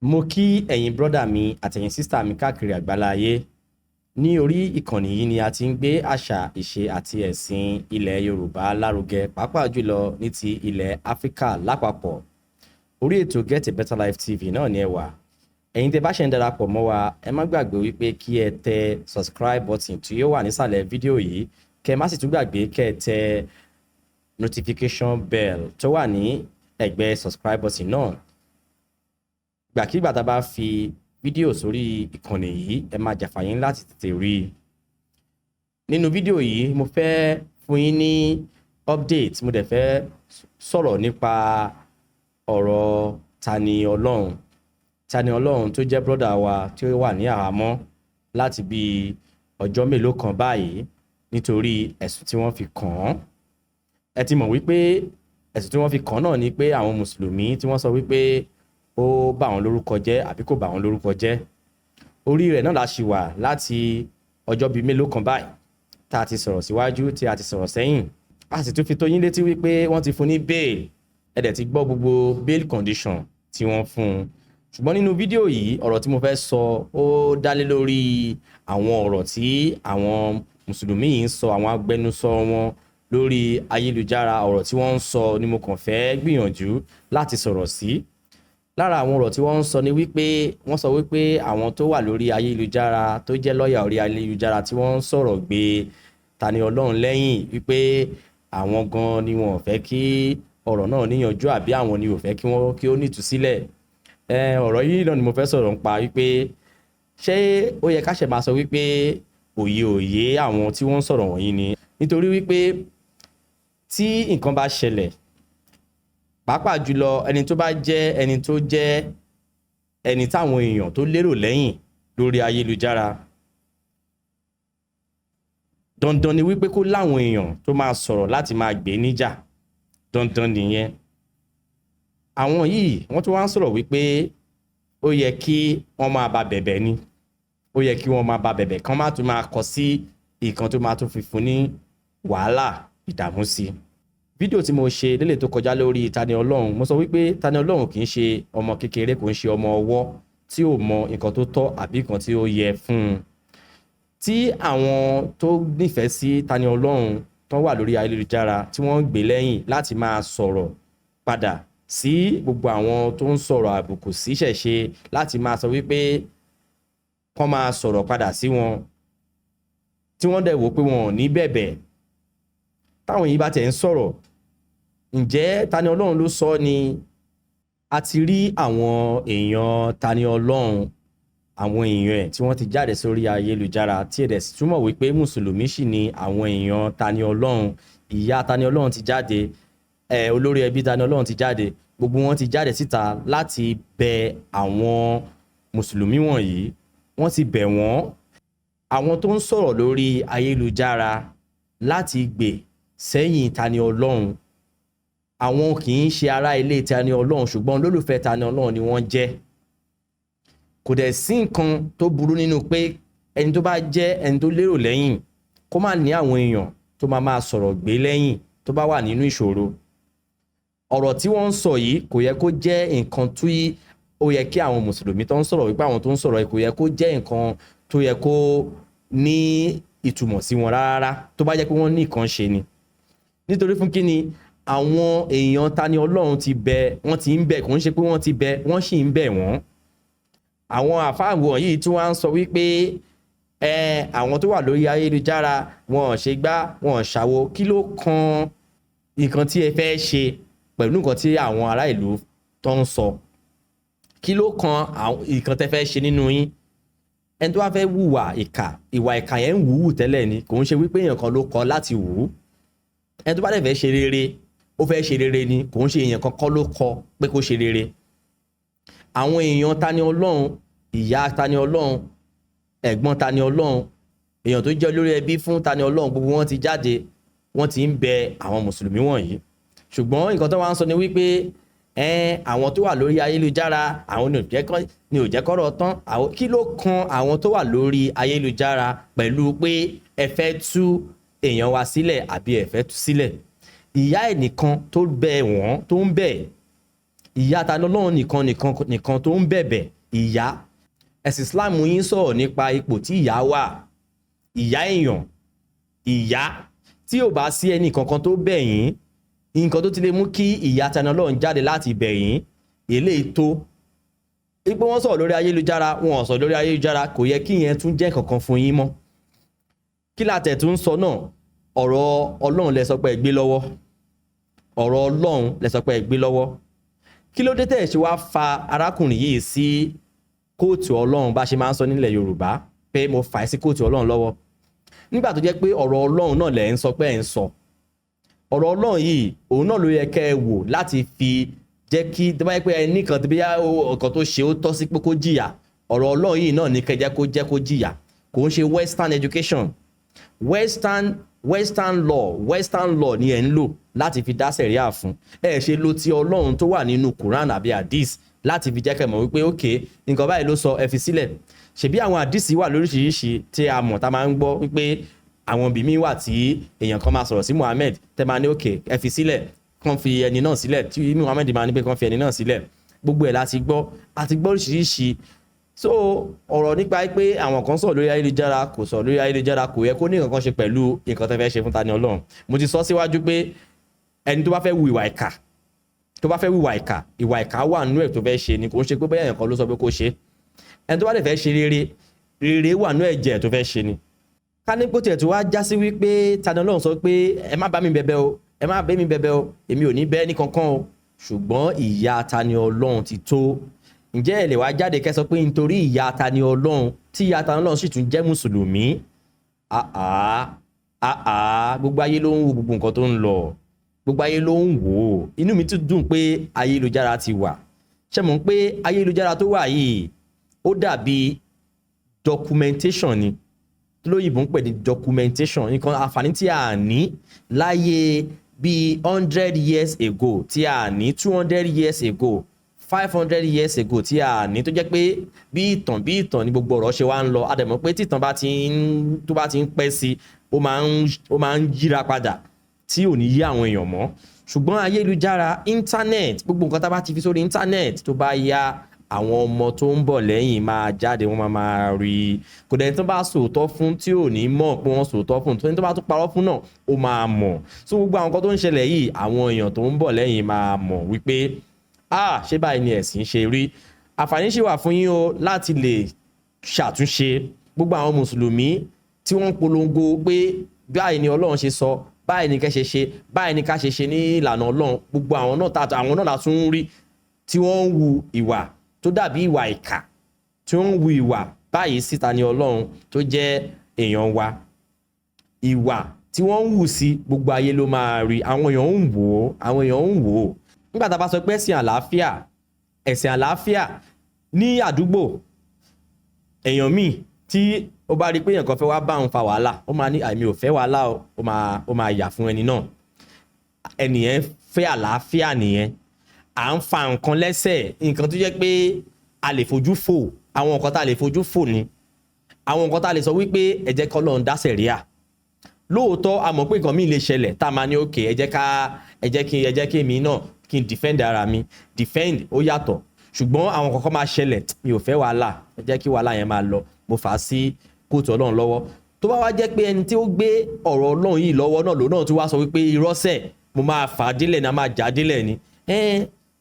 Mo kí ẹ̀yin brother mi àtẹ̀yin sister mi káàkiri àgbáláyé. Ní orí ìkànnì yìí ni a ti ń gbé àṣà, ìṣe àti ẹ̀sìn ilẹ̀ Yorùbá lárugẹ, pàápàá jùlọ ní ti ilẹ̀ Áfíríkà lápapọ̀. Orí ètò Get a Better Life TV náà ni ẹ wà. Ẹ̀yin tẹ́ bá ṣe ń darapọ̀ mọ́ wa, ẹ má gbàgbé wípé kí ẹ tẹ subscribe button tí ó wà nísàlẹ̀ fídíò yìí, kẹ́ ẹ má sì tún gbàgbé kẹ́ ẹ tẹ notification bell tó wà ní ẹ̀gbẹ́ subscribe button náà. Gbàkigbà tá a bá fi fídíò sórí ìkànnì yìí, ẹ máa jàǹfààní láti tètè rí i. Nínú fídíò yìí, mo fẹ́ fún yín ní update, mo dẹ̀ fẹ́ sọ̀rọ̀ nípa ọ̀rọ̀ Tani Olohun. Tani Olohun tó jẹ́ brother wa tí ó wà ní àhámọ́ láti bí ọjọ́ mélòó kan báyìí nítorí ẹ̀sùn tí wọ́n fi kàn án. Ẹ ti mọ̀ wípé ẹ̀sùn tí wọ́n fi kàn án náà ni pé àwọn mùsùlùmí tí wọ́n sọ wípé ó bà wọ́n lórúkọ jẹ́ àbí kò bà wọ́n lórúkọ jẹ́. Orí rẹ̀ náà la ṣì wà láti ọjọ́ bíi mélòó kan báyìí, tá a ti sọ̀rọ̀ síwájú, tí a ti sọ̀rọ̀ sẹ́yìn. A sì tún fi tó yín létí wípé wọ́n ti fún ní bail. Ẹ dẹ̀ ti gbọ́ gbogbo bail condition tí wọ́n fún un. Ṣùgbọ́n nínú fídíò yìí, ọ̀rọ̀ tí mo fẹ́ sọ, ó dálé lórí àwọn ọ̀rọ̀ tí àwọn mùsùlùmí yìí ń sọ, àwọn agbẹnusọ wọn lórí ayélujára. Ọ̀rọ̀ tí wọ́n ń sọ ni mo kàn fẹ́ gbìyànjú láti sọ̀rọ̀ sí. Lára àwọn ọ̀rọ̀ tí wọ́n ń sọ ni wípé wọ́n sọ wípé àwọn tó wà lórí ayélujára, tó jẹ́ lọ́ọ̀yà orí ayélujára, tí wọ́n ń sọ̀rọ̀ gbé Tani Olohun lẹ́yìn, wípé àwọn gan ni wọn ò fẹ́ kí ọ̀rọ̀ náà níyanjú, àbí àwọn ni ò fẹ́ kí wọ́n kí ó nítúsílẹ̀. Ọ̀rọ̀ yìí náà ni mo fẹ́ sọ̀rọ̀ nípa, wípé ṣé ó yẹ ká ṣe máa sọ wípé òye òye àwọn tí wọ́n ń sọ̀rọ̀ wọ̀nyí ni? Nítorí wípé tí nǹkan bá ṣẹlẹ̀, pàápàá jùlọ ẹni tó bá jẹ́ ẹni tó jẹ́ ẹni táwọn èèyàn tó lérò lẹ́yìn lórí ayélujára, dandan ni wípé kó láwọn èèyàn tó máa sọ̀rọ̀ láti máa gbé níjà. Dandan nìyẹn. Àwọn yìí, wọ́n tún wá ń sọ̀rọ̀ wípé ó yẹ kí wọ́n máa bá bẹ̀bẹ̀ ni, ó yẹ kí wọ́n máa bá bẹ̀bẹ̀, kán má tún máa kọ sí nǹkan tó máa tún fi fún ní wàhálà, ìdààmú sí i. Fídíò tí mo ṣe lélẹ̀ tó kọjá lórí Tani Olohun, mo sọ wípé Tani Olohun kì í ṣe ọmọ kékeré, kò ń ṣe ọmọ ọwọ́ tí ò mọ nǹkan tó tọ́ àbí nǹkan tí ó yẹ fún un. Tí àwọn tó nífẹ̀ẹ́ sí Tani Olohun tó wà lórí ayélujára, tí wọ́n ń gbé lẹ́yìn láti máa sọ̀rọ̀ padà sí gbogbo àwọn tó ń sọ̀rọ̀ àbùkù sí ṣẹ̀ṣe, láti máa sọ wípé kán máa sọ̀rọ̀ padà sí wọn, tí wọ́n dẹ̀ wò pé wọn ò ní bẹ̀bẹ̀, táwọn yìí bá tẹ̀ ń sọ̀rọ̀, ǹjẹ́ Tani Olohun ló sọ ni? A ti rí àwọn èèyàn Tani Olohun, àwọn èèyàn ẹ̀ tí wọ́n ti jáde sórí ayélujára, tí ẹ̀dẹ̀ sì túmọ̀ wípé mùsùlùmí sì ni àwọn èèyàn Tani Olohun. Ìyá Tani Olohun ti jáde, ẹ olórí ẹbí Tani Olohun ti jáde, gbogbo wọn ti jáde síta láti bẹ àwọn mùsùlùmí wọ̀nyí. Wọ́n ti bẹ̀ wọ́n. Àwọn tó ń sọ̀rọ̀ lórí ayélujára láti gbè sẹ́yìn Tani Olohun, àwọn kì í ṣe ará ilé Tani Olohun, ṣùgbọ́n olólùfẹ́ Tani Olohun ni wọ́n jẹ́. Kò dẹ̀ sí nǹkan tó burú nínú pé ẹni tó bá jẹ́ ẹni tó lérò lẹ́yìn kó má ní àwọn èèyàn tó máa máa sọ̀rọ̀ gbé lẹ́yìn tó bá wà nínú ìṣòro. Ọ̀rọ̀ tí wọ́n ń sọ yìí kò yẹ kó jẹ́ nǹkan tí ó yẹ kí àwọn mùsùlùmí tó ń sọ̀rọ̀, wípé àwọn tó ń sọ̀rọ̀ yìí, kò yẹ kó jẹ́ nǹkan tó yẹ kó ní ìtumọ̀ sí wọn rárá, tó bá jẹ́ pé wọ́n ní nǹkan ṣe ni. Nítorí fún kí ni àwọn èèyàn Tani Olohun ti bẹ, wọ́n ti ń bẹ, kò ń ṣe pé wọ́n ti bẹ, wọ́n sì ń bẹ̀ wọ́n. Àwọn àfáà wọ̀nyí tí wọ́n á ń sọ wípé ẹ àwọn tó wà lórí ayélujára, wọn ò ṣe gbá, wọn ò ṣàwo, kí ló kan nǹkan tí ẹ fẹ́ ṣe pẹ̀lú nǹkan tí àwọn ará ìlú tó ń sọ? Kí ló kan nǹkan tẹ́ fẹ́ ṣe nínú yín? Ẹni tó bá fẹ́ hùwà ìkà, ìwà ìkà yẹn ń wùwù tẹ́lẹ̀ ni, kò ń ṣe wípé èèyàn kan ló kọ láti wù ú. Ẹni tó bá dẹ̀ fẹ́ ṣe rere, ó fẹ́ ṣe rere ni, kò ń ṣe èèyàn kan kọ́ ló kọ pé kó ṣe rere. Àwọn èèyàn Tani Olohun, ìyá Tani Olohun, ẹ̀gbọ́n Tani Olohun, èèyàn tó jẹ́ olórí ẹbí fún Tani Olohun, gbogbo wọn ti jáde, wọ́n ti ń bẹ àwọn mùsùlùmí wọ̀nyí. Ṣùgbọ́n nǹkan tó wá ń sọ ni wípé àwọn tó wà lórí ayélujára, àwọn ni ò jẹ́ kọ́rọ̀ tán. Kí ló kan àwọn tó wà lórí ayélujára pẹ̀lú pé ẹ fẹ́ tú èèyàn wa sílẹ̀ àbí ẹ fẹ́ tú sílẹ̀? Ìyá ẹ̀ nìkan tó bẹ̀ wọ́n, tó ń bẹ̀ Ìyá Tani Olohun nìkan nìkan nìkan tó ń bẹ̀bẹ̀. Ìyá ẹ̀sìn Islam yín sọ̀rọ̀ nípa ipò tí ìyá wà, ìyá èèyàn, ìyá tí ò bá sí ẹnì kankan tó bẹ̀ yín, nǹkan tó ti lè mú kí ìyá Tani Olohun jáde láti bẹ̀ yín, eléyìí tó ipò wọn sọ̀rọ̀ lórí ayélujára, wọn ò sọ̀rọ̀ lórí ayélujára, kò yẹ kí ìyẹn tún jẹ́ kankan fún yín mọ́. Kí látẹ̀ tún sọ náà? Ọ̀rọ̀ Ọlọ́run lẹ sọ pé ẹ gbé lọ́wọ́. Ọ̀rọ̀ Ọlọ́run lẹ sọ pé ẹ gbé lọ́wọ́. Kí ló dé tẹ̀ ṣe wá fa arákùnrin yìí sí kóòtù Ọlọ́run, bá ṣe máa ń sọ nílẹ̀ Yorùbá pé mo fà á sí kóòtù Ọlọ́run lọ́wọ́, nígbà tó jẹ́ pé ọ̀rọ̀ Ọlọ́run náà lẹ̀ ń sọ pé ẹ̀ ń sọ? Ọ̀rọ̀ Ọlọ́run yìí, òun náà ló yẹ kẹ́ ẹ wò láti fi jẹ́ kí tó bá yẹ pé ẹnì kan tó bí ọkàn tó ṣe ó tọ́ sí pé kó jìyà, ọ̀rọ̀ Ọlọ́run yìí náà ní kẹ́ jẹ́ kó jẹ́ kó jìyà. Kò ń ṣe Western education, western law ni ẹ̀ ń lò láti fi dá sẹ̀ríà fún. Ẹ ṣe lo ti Ọlọ́run tó wà nínú Quran àbí Hadith láti fi jẹ́ kẹ́ mọ̀ wípé, ok, nǹkan báyìí ló sọ, ẹ fi sílẹ̀. Ṣebí àwọn hadith wà lóríṣiríṣi tí a mọ̀, tá máa ń gbọ́ wípé àwọn ibì míì wà tí èèyàn kan máa sọ̀rọ̀ sí Muhammed, tẹ́ máa ní, ok, ẹ fi sílẹ̀, kàn fi ẹni náà sílẹ̀, tí Muhammed máa ní pé kàn fi ẹni náà sílẹ̀. Gbogbo ẹ̀ láti gbọ́, àti gbọ́ oríṣiríṣi. So ọ̀rọ̀ nípa pé àwọn kan sọ̀rọ̀ lórí ayélujára, kò sọ̀rọ̀ lórí ayélujára, kò yẹ kó ní nǹkan kan ṣe pẹ̀lú nǹkan tẹ́ fẹ́ ṣe fún Tani Olohun. Mo ti sọ síwájú pé ẹni tó bá fẹ́ hu ìwà ìkà, tó bá fẹ́ hùwà ìkà, ìwà ìkà wà nínú ẹ̀ tó fẹ́ ṣe ni. Kò ń ṣe pé bóyá èèyàn kan ló sọ pé kó ṣe. Ẹni tó bá lè fẹ́ ṣe rere, rere wà nínú ẹ̀jẹ̀ tó fẹ́ ṣe ni. Ká ní kó tiẹ̀ tó wá já sí wípé Tani Olohun sọ pé ẹ má bá mi bẹ̀bẹ̀ o, ẹ má bẹ́ mi bẹ̀bẹ̀ o, èmi ò ní bẹ́ ní kankan o, ṣùgbọ́n ìyá Tani Olohun ti tó. Ǹjẹ́ ẹ lè wá jáde kẹ́ sọ pé nítorí ìyá Tani Olohun, tí ìyá Tani Olohun sì tún jẹ́ mùsùlùmí? Àá àá, gbogbo ayé ló ń wo gbogbo nǹkan tó ń lọ, gbogbo ayé ló ń wò ó. Inú mi tún dùn pé ayélujára ti wà. Ṣé mọ̀ pé ayélujára tó wà yìí, ó dàbí documentation ni, lóyìnbó ń pè ní documentation. Nǹkan àǹfààní tí a ní láyé bíi 100 years ago, tí a ní 200 years ago, 500 years ago, tí a ní, tó jẹ́ pé bí ìtàn bí ìtàn ní gbogbo ọ̀rọ̀ ṣe wá ń lọ. A dẹ̀ mọ̀ pé tí ìtàn bá ti ń tó bá ti ń pẹ́ sí, ó máa ń yíra padà tí ò ní yí àwọn èèyàn mọ́. Ṣùgbọ́n ayélujára, internet, gbogbo nǹkan tá a bá ti fi sórí internet, tó bá yá, àwọn ọmọ tó ń bọ̀ lẹ́yìn máa jáde, wọ́n máa máa rí i. Kò dẹ̀ tó bá sòótọ́ fún tí ò ní mọ̀ pé wọ́n sòótọ́ fún, tó ní tó bá tún parọ́ fún náà, ó máa mọ̀. So gbogbo àwọn nǹkan tó ń ṣẹlẹ̀ yìí, àwọn èèyàn tó ń bọ̀ lẹ́yìn máa mọ̀ wípé, ah, ṣé báyìí ni ẹ̀sìn ṣe rí? Àǹfààní ṣì wà fún yín o láti lè ṣàtúnṣe. Gbogbo àwọn mùsùlùmí tí wọ́n ń polongo pé báyìí ni Ọlọ́run ṣe sọ, báyìí ni kẹ́ ṣe ṣe, báyìí ni ká ṣe ṣe ní ìlànà Ọlọ́run, gbogbo àwọn náà tá àwọn náà la tún ń rí tí wọ́n ń hu ìwà tó dàbí ìwà ìkà, tí wọ́n ń hu ìwà báyìí síta ní Ọlọ́run tó jẹ́ èèyàn wa. Ìwà tí wọ́n ń hù sí, gbogbo ayé ló máa rí. Àwọn èèyàn ń wò ó, àwọn èèyàn ń wò ó. Nígbà tá a bá sọ pé ẹ̀sìn àlàáfíà, ẹ̀sìn àlàáfíà ní àdúgbò, èèyàn míì tí ó bá rí pé èèyàn kan fẹ́ wá bá òun fa wàhálà, ó máa ní, àmì ò fẹ́ wàhálà o, ó máa yà fún ẹni náà. Ẹnìyẹn fẹ́ àlàáfíà nìyẹn. À ń fa nǹkan lẹ́sẹ̀, nǹkan tó jẹ́ pé a lè fojú fò, àwọn nǹkan tá a lè fojú fò ni, àwọn nǹkan tá a lè sọ wípé ẹ jẹ́ k'Ọlọ́run dá sẹ̀ríà. Lóòótọ́, a mọ̀ pé nǹkan míì lè ṣẹlẹ̀ tá a máa ní, òkè, ẹ jẹ́ kí èmi náà kí n defend ara mi. Defend ó yàtọ̀, ṣùgbọ́n àwọn kankan máa ṣẹlẹ̀, mi ò fẹ́ wàhálà, ẹ jẹ́ kí wàhálà yẹn máa lọ, mo fà á sí kóòtù Ọlọ́run lọ́wọ́. Tó bá wá jẹ́ pé ẹni tí ó gbé ọ̀rọ̀ Ọlọ́run yìí lọ́wọ́ náà lòun náà tún wá sọ wípé irọ́sẹ̀, mo máa fà á délẹ̀ ní, a máa jà á délẹ̀ ni,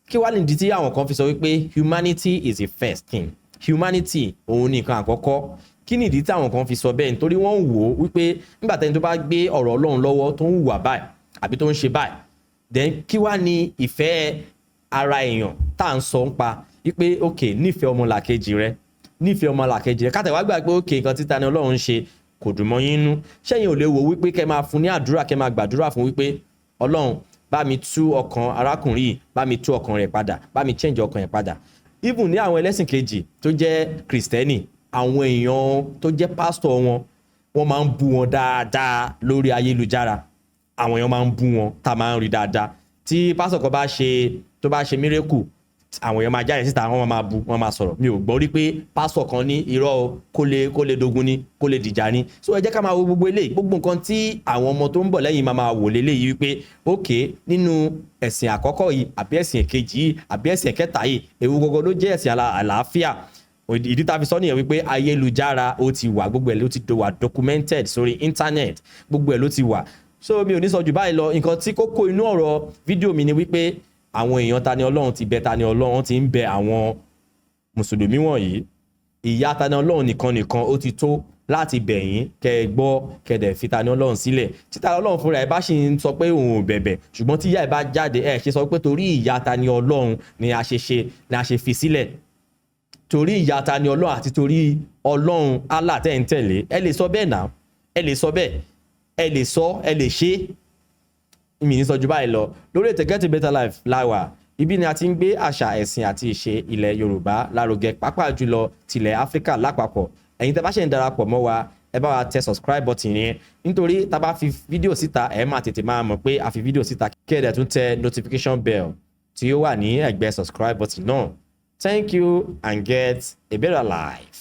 kí wá nìdí tí àwọn kan fi sọ wípé humanity is the first thing, humanity òun ni nǹkan àkọ́kọ́? Kí nìdí tí àwọn kan fi sọ bẹ́ẹ̀? Nítorí wọ́n ń wò ó wípé nígbà tẹ́ni tó bá gbé ọ̀rọ̀ Ọlọ́run lọ́wọ́ tó ń hùwà báyìí àbí tó ń ṣe báyìí, then kí wá ní ìfẹ́ ara èèyàn tá à ń sọ ń pa wípé, ok, nífẹ̀ẹ́ ọmọlàkejì rẹ, nífẹ̀ẹ́ ọmọlàkejì rẹ? Kátẹ̀ wá gbà pé, ok, nǹkan tí Tani Olohun ń ṣe kò dùn mọ́ yín nú, ṣẹ́yìn ò lè wò wípé kẹ́ máa fún ní àdúrà, kẹ́ máa gbàdúrà fún wípé, Ọlọ́run, bá mi tú ọkàn arákùnrin yìí, bá mi tú ọkàn rẹ̀ padà, bá mi change ọkàn rẹ̀ padà? Even ní àwọn ẹlẹ́sìn kejì tó jẹ́ Kìrìsìtẹ́nì, àwọn èèyàn tó jẹ́ pásítọ̀ wọn, wọ́n máa ń bú wọn dáadáa lórí ayélujára. Àwọn èèyàn máa ń bú wọn, tá a máa ń rí dáadáa. Tí pásítọ̀ kan bá ṣe, tó bá ṣe miracle tí Àwọn èèyàn máa jáde síta, wọ́n máa bu, wọ́n máa sọ̀rọ̀. Mi ò gbọ́ rí pé pásọ̀ kan ní irọ́ o, kó lè dogun ni, kó lè dìjà ni. So ẹ jẹ́ ká máa wo gbogbo eléyìí, gbogbo nǹkan tí àwọn ọmọ tó ń bọ̀ lẹ́yìn máa wò léléyìí wípé, ok, nínú ẹ̀sìn àkọ́kọ́ yìí àbí ẹ̀sìn èkejì yìí àbí ẹ̀sìn ẹ̀kẹta yìí, èwo gbogbo ló jẹ́ ẹ̀sìn àlàáfíà? Ìdí tá a fi sọ nìyẹn wípé ayélujára ó ti wà, gbogbo ẹ̀ ló ti wà documented sórí internet, gbogbo ẹ̀ ló ti wà. So mi ò ní sọ jù báyìí lọ. Nǹkan tí kókó inú ọ̀rọ̀ fídíò mi ni wípé àwọn èèyàn Tani Olohun ti bẹ Tani Olohun, ti ń bẹ àwọn mùsùlùmí wọ̀nyí. Ìyá Tani Olohun nìkan nìkan ó ti tó láti bẹ̀ yín kẹ́ ẹ gbọ́, kẹ́ ẹ dẹ̀ fi Tani Olohun sílẹ̀. Tí Tani Olohun fúnra ẹ̀ bá sì ń sọ pé òun ò bẹ̀bẹ̀, ṣùgbọ́n tí ìyá ẹ̀ bá jáde, ẹ̀ ṣe sọ pé torí ìyá Tani Olohun ni a ṣe ṣe ni a ṣe fi sílẹ̀, torí ìyá Tani Olohun àti torí Ọlọ́run Allah tẹ́ ń tẹ̀lé. Ẹ lè sọ bẹ́ẹ̀ náà, ẹ lè sọ bẹ́ẹ̀, ẹ lè sọ, ẹ lè ṣe é. Mi ní sọ ju báyìí lọ. Lórí ètò Get a Better Life láwà, ibi ni a ti ń gbé àṣà, ẹ̀sìn àti ìṣe ilẹ̀ Yorùbá lárugẹ, pàápàá jùlọ tilẹ̀ Áfíríkà lápapọ̀. Ẹ̀yin tẹ́ bá ṣe ń darapọ̀ mọ́ wa, ẹ bá wa tẹ subscribe button yẹn, nítorí tá a bá fi fídíò síta, ẹ máa tètè máa mọ̀ pé a fi fídíò síta. Kí ẹ dẹ̀ tún tẹ notification bell tí ó wà ní ẹ̀gbẹ́ subscribe button náà. Thank you and get a better life.